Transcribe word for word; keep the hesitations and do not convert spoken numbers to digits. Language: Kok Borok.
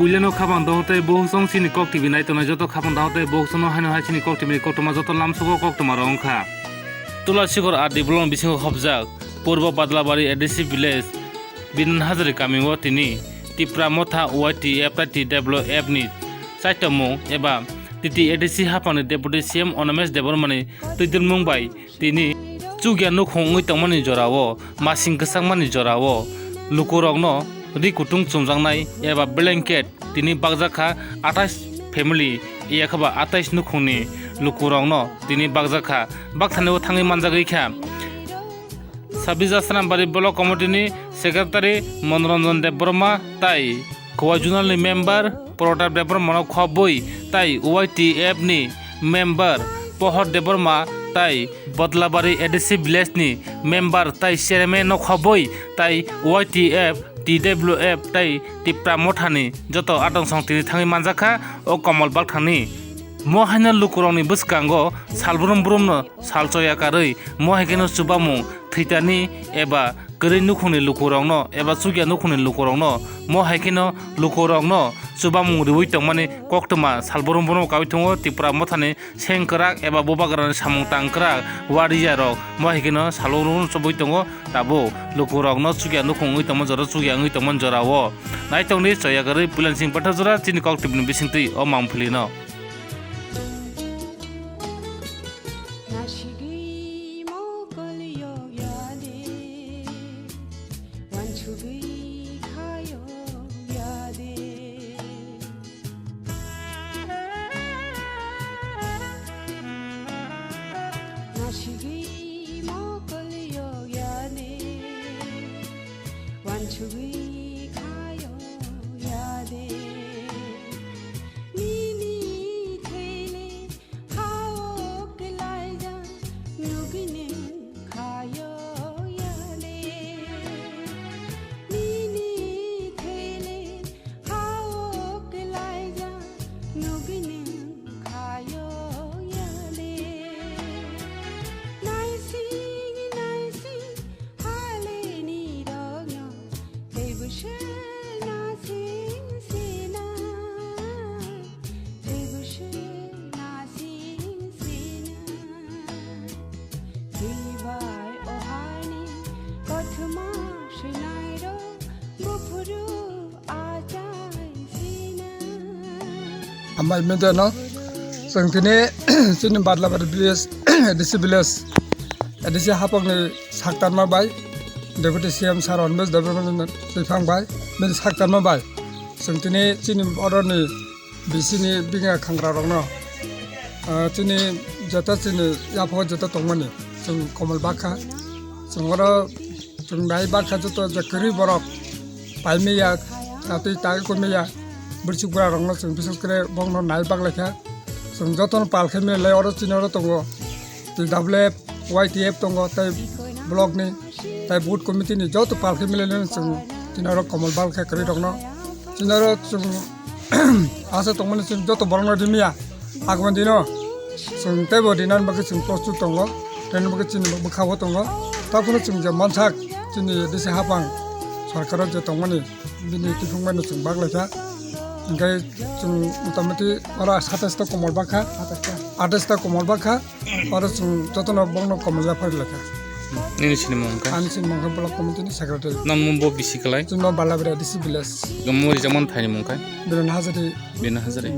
Puilano khapang dahor tei bohusong chini kok T V nai tongnai joto khapang dahor tei bohusongno haino hai chini kok T V ni koktwma joto lamsogo koktwma rok wngkha. Tulasikhor R D block bisingo hopjak Purbo Badlabari A D C village Binan Hazari kamio tini Tipra Motha Y T F tei T W F ni chaitomung eba T T A D C haphangni Deputy C M Onomesh Debbarmani twidulmung bai tini chukya nukhung wngwi tongmani jorao, masing kwchangmani jorao lukurokno ri kutung chumjaknai eba blanket tini bakjak kha atais family, yakha ba atais nukhungni lukurokno tini bakjak kha, bakthani o thangwi manjagwi kha. Sabija Srambari Block Committee ni Secretary Monoranjan Debbarma tai Khowai Zonal ni member Pratap Debbarma no khobwi tai Y T F ni member Pohor Debbarma tai Bodlabari A D C village ni member tai chairman no khobwi tai Y T F, T W F tai Tipra Motha ni joto adong song tini thangwi manjak kha o Komol Balkthang ni. Mo haino lukurok ni bwskango sal brum brum no sal choya karwi mo hai kheno chubamung thwitani eba kwrwi nukhungni lukurokno eba chukya nukhungni lukurokno mo hai kheno lukurokno chubamung riwi tongmani koktwma sal brum brum kawi tongo Tipra Mothani sengkwrak eba bubagrani samung tangkwrak wariyarok mo hai kheno sal brum brum chubui tongo tabuk lukurokno chukya nukhung wngwi tongma jora chukya wngwi tongmani jorao naitongdi choya kwrwi Puilansing Pathak jora chini kok T V ni bisingtwi o Mangphilino. Nasigwi mokol yokya de, wansugwi khayokya de. Nasigwi mokol yokya de, wansugwi khayokya de. Nini thele hao kelaija nugine khayo yale. Nini thele hao kelaija nugine khayo yale. Naising naising Haleni rogno tei bwswk nasing sina, tei bwswk nasing sina. Tei bai o hani kothoma swinairok buphuru Hambai media no chwng tini chini Badlabari village, A D C village, A D C hapang ni saktarma bai Deputy C M sir Onomesh Debbarma ni twiphang bai bini saktarma bai chwng tini chini oro ni B C ni binga khangra rok no, ah, chini jeta chini yapha jeta tongmani chwng komol bakha chwng oro Chwng nai bakha joto je kwrwi borok paimaya, natwi tagwi koimaya, bwrwsuk bwrarokno chwng bises kre bongno nai baklaikha. Chwng jotono pal khe mili lai oro chini oro tongo T W F, Y T F tongo tei block ni tei booth committee ni joto pal khe mili lai chwng chini oro komol balkha kwrwi rokno. Chini oro chwng Asa tongmani chwng joto borokno rimya. Agumani dino chwng teibo rinani bagwi chwng prostut tongo, rinani bagwi chini bwkha-o tongo. Taphano chwng je mansak chini D C hapang sorkaro je tongmani bini kiphilmano chwng baklaikha. Hwnkhe chwng motamoti oro satais ta komol bakha, atais ta komol bakha. Oro chwng jotono bongno komol yaphar lekha. Nini sinimung wngkha? Ani sinimung wngkha block committee ni secretary. Nang mung bo bisi kwlai? Chwngno Balabari A D C village. Omo rijak mani phaini mung kha? Biren Hazari. Biren Hazari.